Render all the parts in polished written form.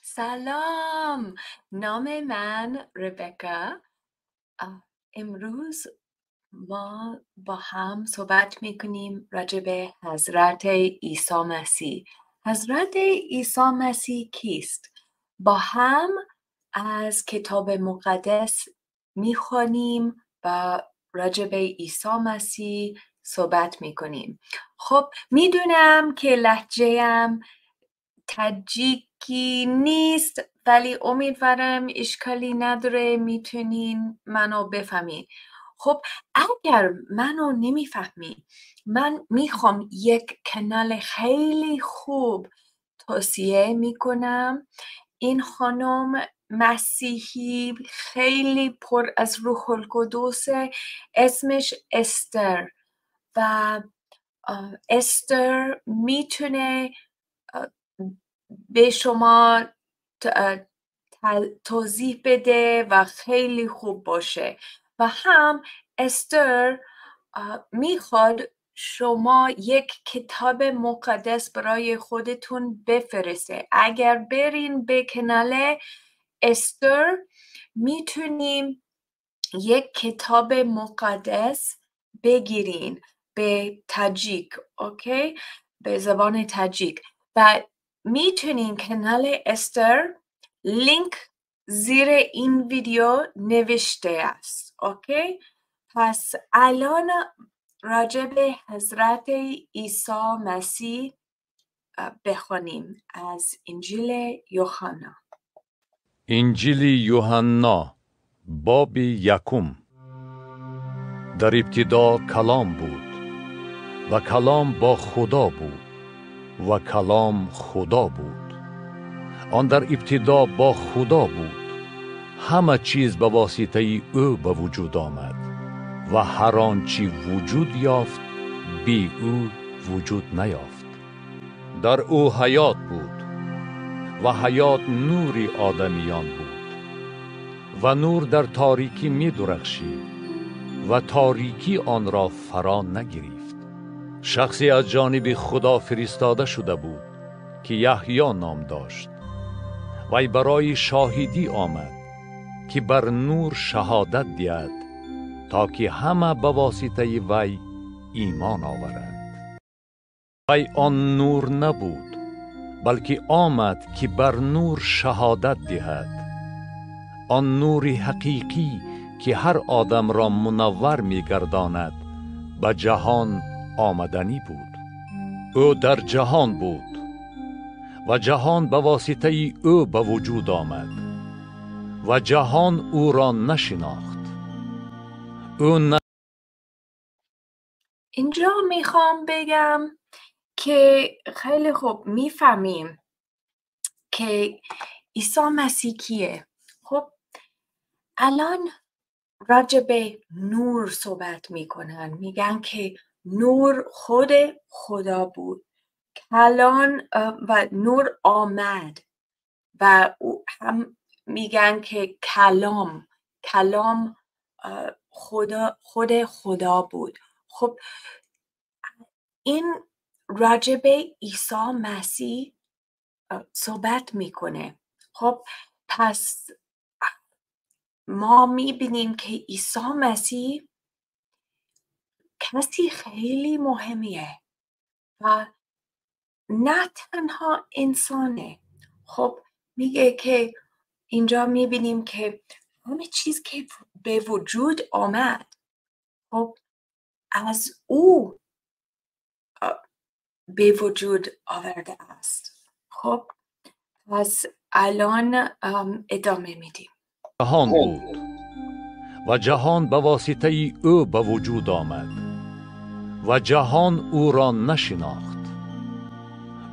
سلام، نام من ربکا. امروز ما با هم صحبت میکنیم راجع به حضرت عیسی مسیح. حضرت عیسی مسیح کیست؟ با هم از کتاب مقدس میخوانیم و راجع به عیسی مسیح صحبت میکنیم. خب میدونم که لهجه‌ام تاجیکی نیست، ولی امیدوارم اشکالی نداره، میتونین منو بفهمین. خب اگر منو نمیفهمی، من میخوام یک کانال خیلی خوب توصیه میکنم. این خانم مسیحی خیلی پر از روح القدس، اسمش استر و استر میتونه به شما توضیح بده و خیلی خوب باشه. و هم استر میخواد شما یک کتاب مقدس برای خودتون بفرسته. اگر برین به کانال استر میتونیم یک کتاب مقدس بگیرین به تاجیک، okay؟ به زبان تاجیک. و میتونین کانال استر، لینک زیر این ویدیو نوشته است، okay؟ پس الان راجع به حضرت عیسی مسیح بخوانیم از انجیل یوحنا. Инҷили Юҳанно, боби якум. Дар ибтидо калом буд, ва калом бо Худо буд, ва калом Худо буд. Он дар ибтидо бо Худо буд. Ҳама чиз ба воситаи ӯ ба вуҷуд омад, ва ҳар он чӣ вуҷуд ёфт, би ӯ вуҷуд наёфт. Дар ӯ ҳаёт буд, ва ҳаёт нури одамиён буд. Ва нур дар торикӣ медурахшид, ва торикӣ онро фаро нагирифт. Шахсе аз ҷониби Худо фиристода шуда буд, ки Яҳьё ном дошт. Вай барои шоҳидӣ омад, ки бар нур шаҳодат диҳад, то ки ҳама ба воситаи вай имон оваранд. Вай он нур набуд, балки омад, ки бар нур шаҳодат диҳад. Он нури ҳақиқӣ, ки ҳар одамро мунаввар мегардонад, ба ҷаҳон омаданӣ буд. Ӯ дар ҷаҳон буд, ва ҷаҳон ба воситаи ӯ ба вуҷуд омад, ва ҷаҳон ӯро нашинохт. Ӯ اینجا میخوام بگم که خیلی خوب میفهمیم که عیسی مسیح کیه. خب الان راجع به نور صحبت میکنن، میگن که نور خود خدا بود، کلان و نور آمد، و هم میگن که کلام خدا، خود خدا بود. خب این راجع به عیسی مسیح صحبت میکنه. خب پس ما میبینیم که عیسی مسیح کسی خیلی مهمیه و نه تنها انسانه. خب میگه که اینجا میبینیم که همه چیز که به وجود آمد، خب از او به وجود آورده است. خب پس الان ادامه میدیم. جهان بود، و جهان به واسطه او به وجود آمد، و جهان او را نشناخت.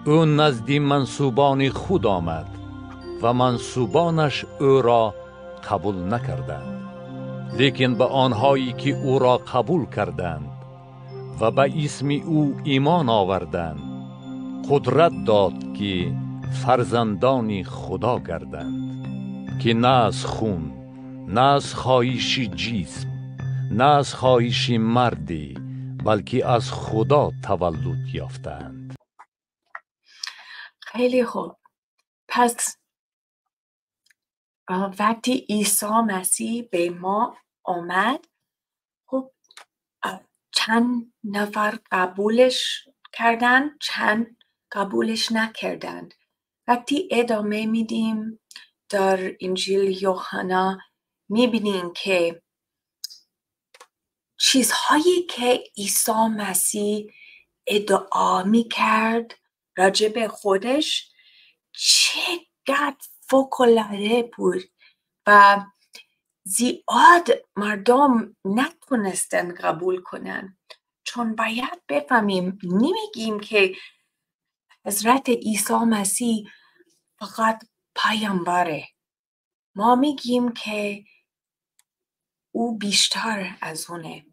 او نزد منسوبان خود آمد، و منسوبانش او را قبول نکردند. لیکن به آنهایی که او را قبول کردند و به اسم او ایمان آوردند، قدرت داد که فرزندان خدا گردند، که نه از خون، نه از خواهش جسم، نه از خواهش مردی، بلکه از خدا تولد یافتند. خیلی خوب. پس وقتی عیسی مسیح به ما آمد، خب چند نفر قبولش کردند، چند قبولش نکردند. وقتی ادامه میدیم در انجیل یوحنا میبینیم که چیزهایی که عیسی مسیح ادعا میکرد راجع به خودش چقدر فوق‌العاده بود و زیاد مردم نتونستن قبول کنن. چون باید بفهمیم، نمیگیم که حضرت عیسی مسیح فقط پیامبره، ما میگیم که او بیشتر از اونه.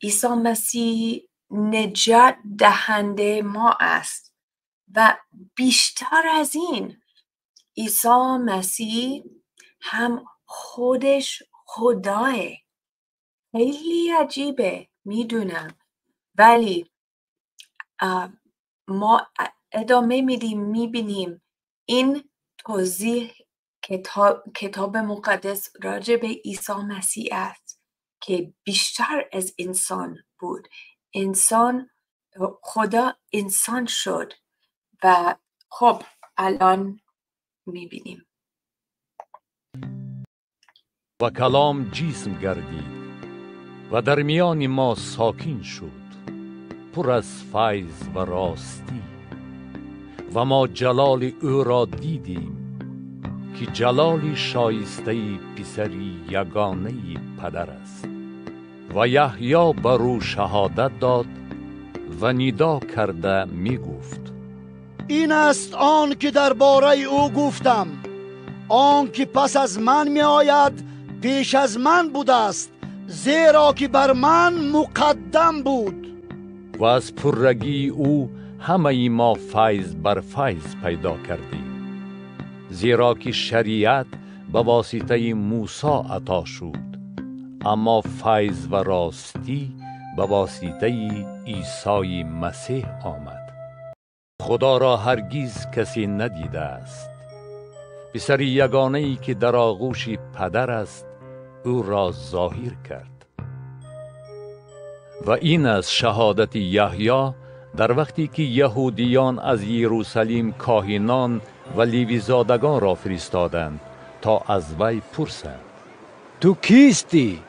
عیسی مسیح نجات دهنده ما است و بیشتر از این، عیسی مسیح هم خودش خداه. خیلی عجیبه، میدونم، ولی ما ادامه میدیم، میبینیم این توضیح کتاب مقدس راجع به عیسی مسیح است که بیشتر از انسان بود. خدا انسان شد و خب الان میبینیم. و کلام جسم گردید و در میان ما ساکن شد، پر از فیض و راستی، و ما جلال او را دیدیم که جلال شایسته پسری یگانه پدر است. و یحیی بر او شهادت داد و ندا کرده می گفت: این است آن که درباره او گفتم، آن که پس از من می آید پیش از من بوده است، زیرا که بر من مقدم بود. و از پرگی او همه ما فیض بر فیض پیدا کردیم، زیرا که شریعت به واسطه موسی عطا شد، اما فیض و راستی به واسطه عیسی مسیح آمد. خدا را هرگز کسی ندیده است. پسر یگانه‌ای که در آغوش پدر است او را ظاهر کرد. و این از شهادت یحیی در وقتی که یهودیان از یروشلیم کاهنان و لیویزادگان را فرستادند تا از وی پرسند: تو کیستی؟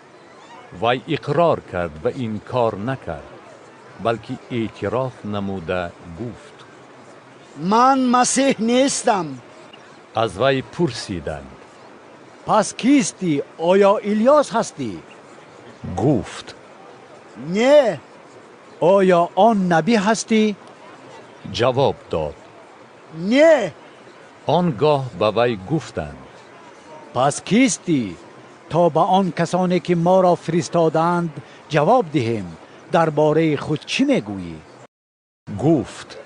وی اقرار کرد و انکار نکرد، بلکه اعتراف نموده گفت: من مسیح نیستم. از وی پرسیدند: پس کیستی؟ آیا الیاس هستی؟ گفت: نه. آیا آن نبی هستی؟ جواب داد: نه. آنگاه به وی گفتند: پس کیستی تا به آن کسانی که ما را فرستادند جواب دهیم؟ درباره خود چی میگویی؟ گفت: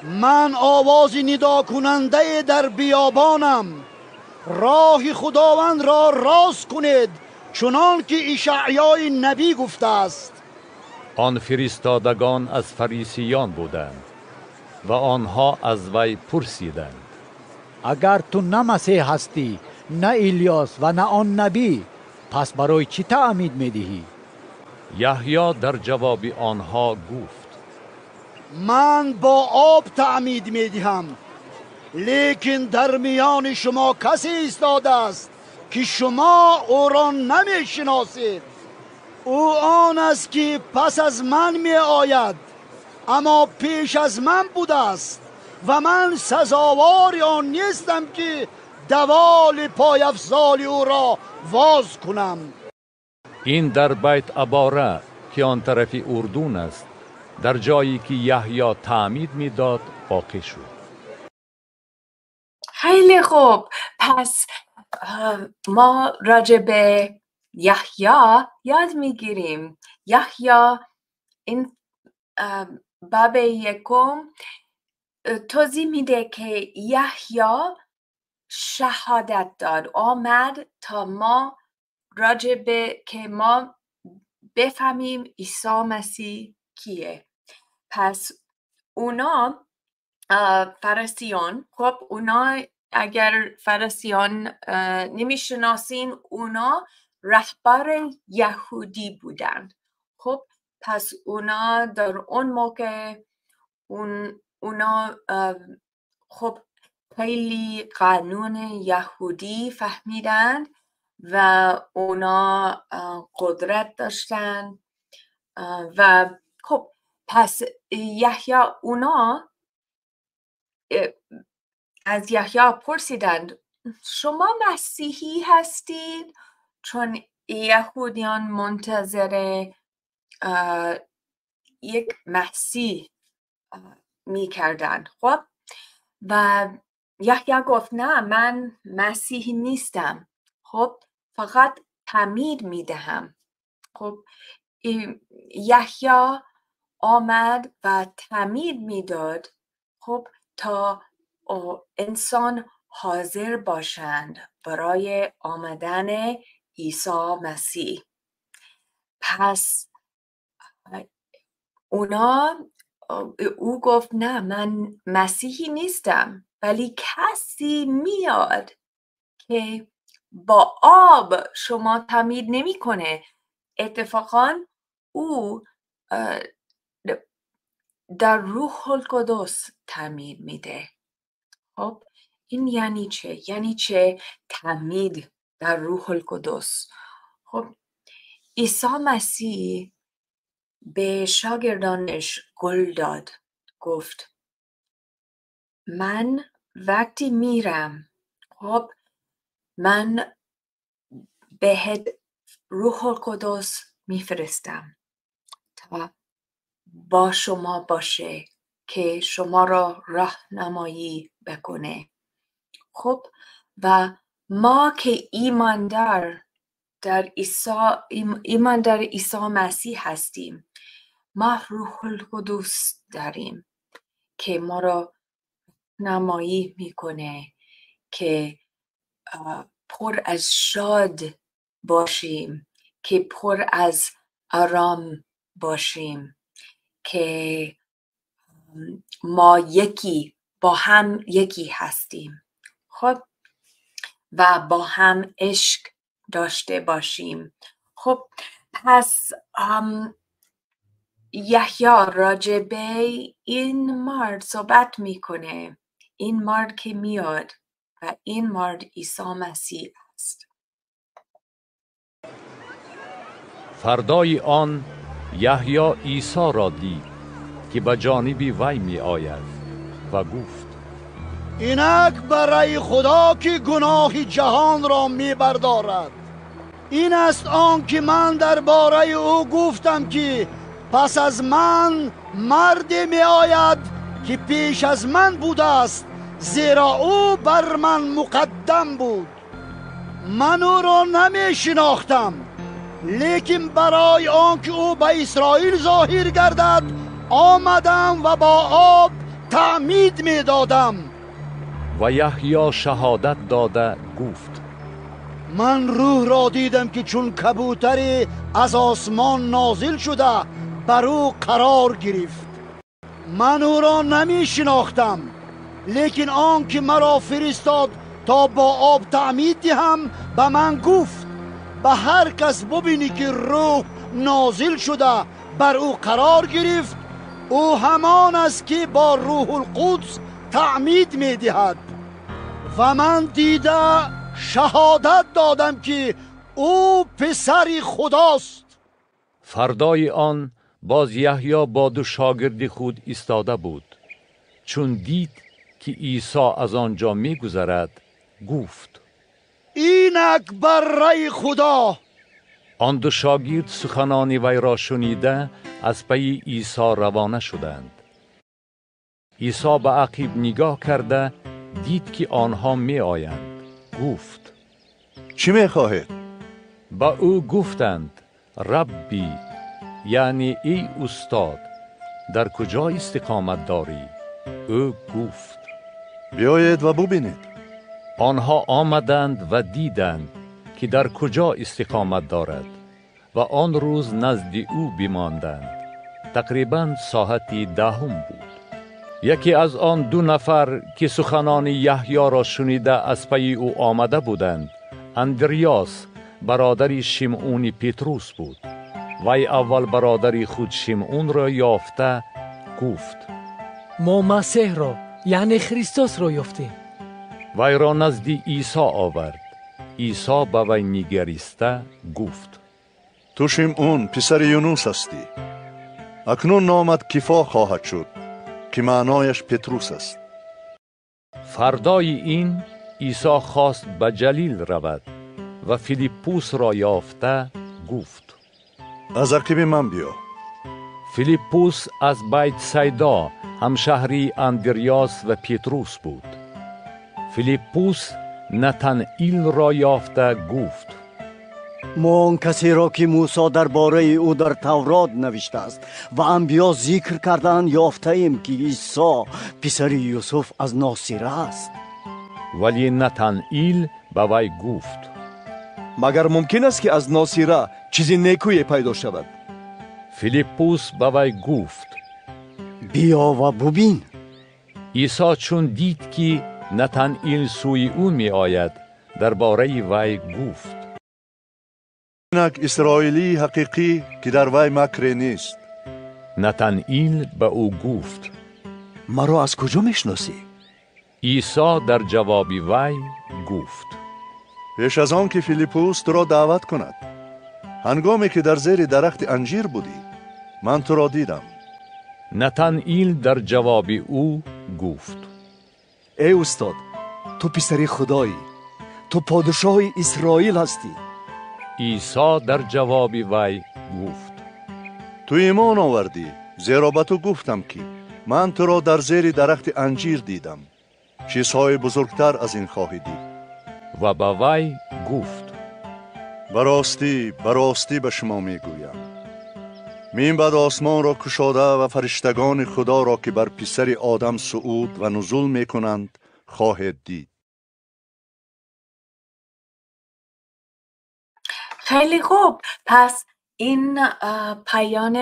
من آواز ندا کننده در بیابانم، راه خداوند را راست کنید، چنان که اشعیای نبی گفته است. آن فرستادگان از فریسیان بودند و آنها از وی پرسیدند: اگر تو نه مسیح هستی، نه الیاس و نه آن نبی، پس برای چی تعمید میدهی؟ یحیی در جواب آنها گفت: من با آب تعمید میدهم، لیکن در میان شما کسی ایستاده است که شما او را نمیشناسید. او آن است که پس از من می آید، اما پیش از من بوده است و من سزاوار آن نیستم که دوال پایفزال او را واز کنم. این در بیت عباره که آن طرف اردن است، در جایی که یحیی تعمید میداد واقع شد. خیلی خوب، پس ما راجع به یحیی یاد میگیریم. یحیی این باب یکم توضیح میده که یحیی شهادت داد، آمد تا ما راجع به که ما بفهمیم عیسی مسیح کیه. پس اونا فرسیان، خب اونا اگر فرسیان نمیشناسین، اونا رهبر یهودی بودند. خب پس اونا در اون موقع اونا خب خیلی قانون یهودی فهمیدند و اونا قدرت داشتند و خب پس یحیی اونا از یحیی پرسیدند شما مسیحی هستید؟ چون یهودیان منتظر یک مسیح میکردند. خب و یحیی گفت نه، من مسیحی نیستم، خب فقط تعمید میدهم. خب یحیی آمد و تعمید میداد، خب تا انسان حاضر باشند برای آمدن عیسی مسیح. پس او گفت نه، من مسیحی نیستم، ولی کسی میاد که با آب شما تعمید نمیکنه. اتفاقا او در روح القدس تعمید میده. خب این یعنی چه؟ یعنی چه تعمید در روح القدس؟ خب عیسی مسیح به شاگردانش قول داد، گفت من وقتی میرم، خب من بهت روح القدس میفرستم تا با شما باشه که شما را راهنمایی بکنه. خب و ما که ایماندار در عیسی مسیح هستیم، ما روح القدس داریم که ما را نمایی میکنه که پر از شاد باشیم، که پر از آرام باشیم، که ما یکی با هم یکی هستیم. خب و با هم عشق داشته باشیم. خب پس یحیی راجع به این مرد صحبت میکنه، این مرد که میاد و این مرد عیسی مسیح است. فردای آن یحیی عیسی را دید که به جانب وی می آید و گفت اینک برای خدا که گناه جهان را می بردارد. این است آن که من درباره او گفتم که پس از من مردی می آید که پیش از من بوده است، زیرا او بر من مقدم بود. من او را نمی شناختم، لیکن برای آنکه او به اسرائیل ظاهر گردد آمدم و با آب تعمید می دادم. و یحیی شهادت داده گفت من روح را دیدم که چون کبوتری از آسمان نازل شده بر او قرار گرفت. من او را نمی شناختم، لیکن آن که مرا فرستاد تا با آب تعمید دهم به من گفت به هر کس ببینی که روح نازل شده بر او قرار گرفت، او همان است که با روح القدس تعمید می دهد. و من دیده شهادت دادم که او پسر خداست. فردای آن باز یحیی با دو شاگرد خود ایستاده بود. چون دید که عیسی از آنجا می گذرد گفت اینک بره خدا. آن دو شاگرد سخنان وی را شنیده از پی عیسی روانه شدند. عیسی به عقب نگاه کرده دید که آنها می آیند. گفت چی می خواهید؟ به او گفتند ربی، یعنی ای استاد، در کجا استقامت داری؟ او گفت بیایید و ببینید. آنها آمدند و دیدند که در کجا استقامت دارد و آن روز نزد او بماندند. تقریبا ساعت 10 بود. Яке аз он ду нафар, ки суханони Яҳёро шунида аз пайи ӯ омада буданд, Андриёс, бародари Шимъуни Петрус буд. Вай аввал бародари худ Шимъунро ёфта гуфт: Мо Масеҳро, яъне Христосро ёфтем. Вайро назди Исо овард. Исо ба вай нигариста гуфт: Ту Шимъун, писари Юнус ҳастӣ. Акнун номат Кифо хоҳад шуд, ки маънояш Петрус аст. Фардои ин Исо хост ба Ҷалил равад ва Филиппусро ёфта гуфт: Аз ақиби ман биё. Филиппус аз Байтсайдо, ҳамшаҳри Андриёс ва Петрус буд. Филиппус Натанаилро ёфта гуфт: Мо он касеро, ки Мусо дар бораи ӯ дар Таврот навиштааст ва анбиё зикр кардаанд, ёфтаем, ки Исо, писари Юсуф аз Носира аст. Вале Натанаил ба вай гуфт: Магар мумкин аст, ки аз Носира чизи некӯе пайдо шавад? Филиппус ба вай гуфт: Биё ва бубин. Исо чун дид, ки Натанаил сӯи ӯ меояд, дар бораи вай гуфт: Инак исроилии ҳақиқӣ, ки дар вай макре нест. Натанаил ба ӯ гуфт: Маро аз куҷо мешиносӣ? Исо дар ҷавоби вай гуфт: Пеш аз он ки Филиппус туро даъват кунад, ҳангоме ки дар зери дарахти анҷир будӣ, ман туро дидам. Натанаил дар ҷавоби ӯ гуфт: Эй устод, ту писари Худоӣ, ту подшоҳи Исроил ҳастӣ. Исо дар ҷавоби вай гуфт: Ту имон овардӣ, зеро ба ту гуфтам, ки ман туро дар зери дарахти анҷир дидам. Чизҳои бузургтар аз ин хоҳӣ дид. Ва ба вай гуфт: Ба ростӣ, ба ростӣ ба шумо мегӯям, минбаъд осмонро кушода ва фариштагони Худоро, ки бар писари одам сууд ва нузул мекунанд, хоҳед дид. خیلی خوب. پس این پایان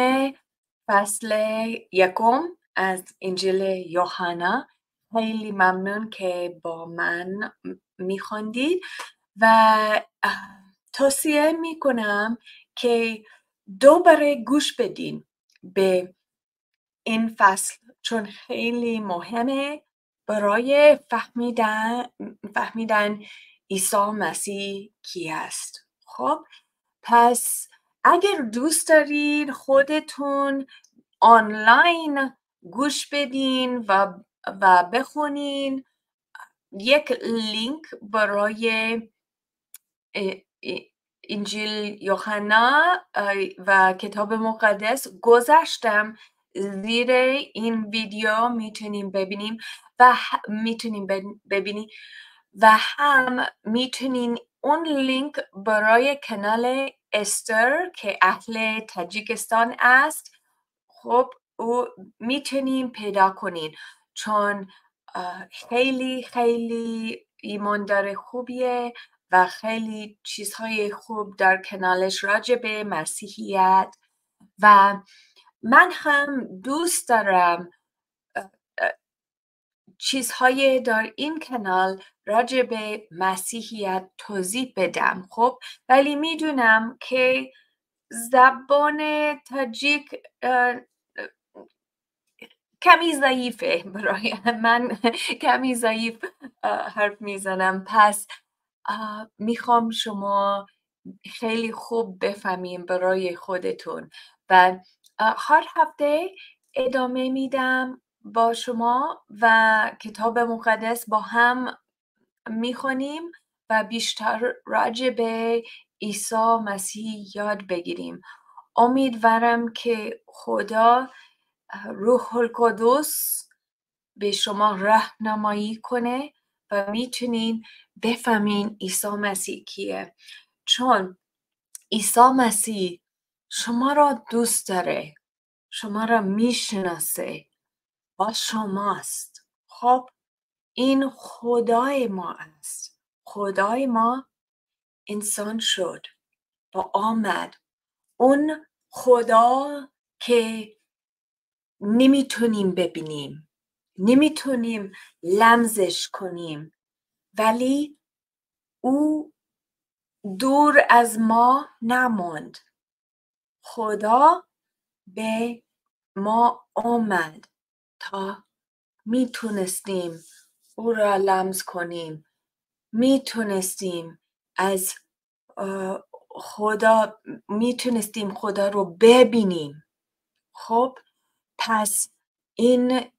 فصل یکم از انجیل یوحنا. خیلی ممنون که با من میخوندید و توصیه میکنم که دوباره گوش بدین به این فصل، چون خیلی مهمه برای فهمیدن عیسی مسیح کی است. خب پس اگر دوست دارید خودتون آنلاین گوش بدین و بخونین، یک لینک برای انجیل یوحنا و کتاب مقدس گذاشتم زیر این ویدیو، میتونیم ببینیم و میتونیم ببینیم و هم میتونین اون لینک برای کانال استر که اهل تاجیکستان است، خب او میتونیم پیدا کنین، چون خیلی خیلی ایماندار خوبیه و خیلی چیزهای خوب در کانالش راجع به مسیحیت. و من هم دوست دارم چیزهای در این کانال راجع به مسیحیت توضیح بدم، خب ولی میدونم که زبان تاجیک کمی ضعیفه برای من، کمی ضعیف حرف میزنم. پس میخوام شما خیلی خوب بفهمیم برای خودتون و هر هفته ادامه میدم با شما و کتاب مقدس با هم میخوانیم و بیشتر راجع به عیسی مسیح یاد بگیریم. امیدوارم که خدا روح القدس به شما راهنمایی کنه و میتونین بفهمین عیسی مسیح کیه، چون عیسی مسیح شما را دوست داره، شما را میشناسه، با شماست. خب این خدای ما است. خدای ما انسان شد و آمد. اون خدا که نمیتونیم ببینیم، نمیتونیم لمسش کنیم، ولی او دور از ما نماند. خدا به ما آمد تا میتونستیم او را لمس کنیم، میتونستیم از خدا، میتونستیم خدا رو ببینیم. خب پس این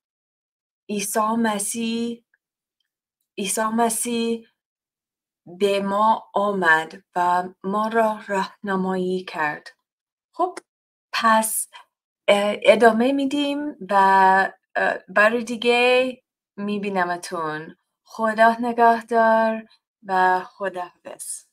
عیسی مسیح به ما آمد و ما را راهنمایی کرد. خب پس ادامه میدیم و برای دیگه میبینمتون. خدا نگهدار و خداحافظ.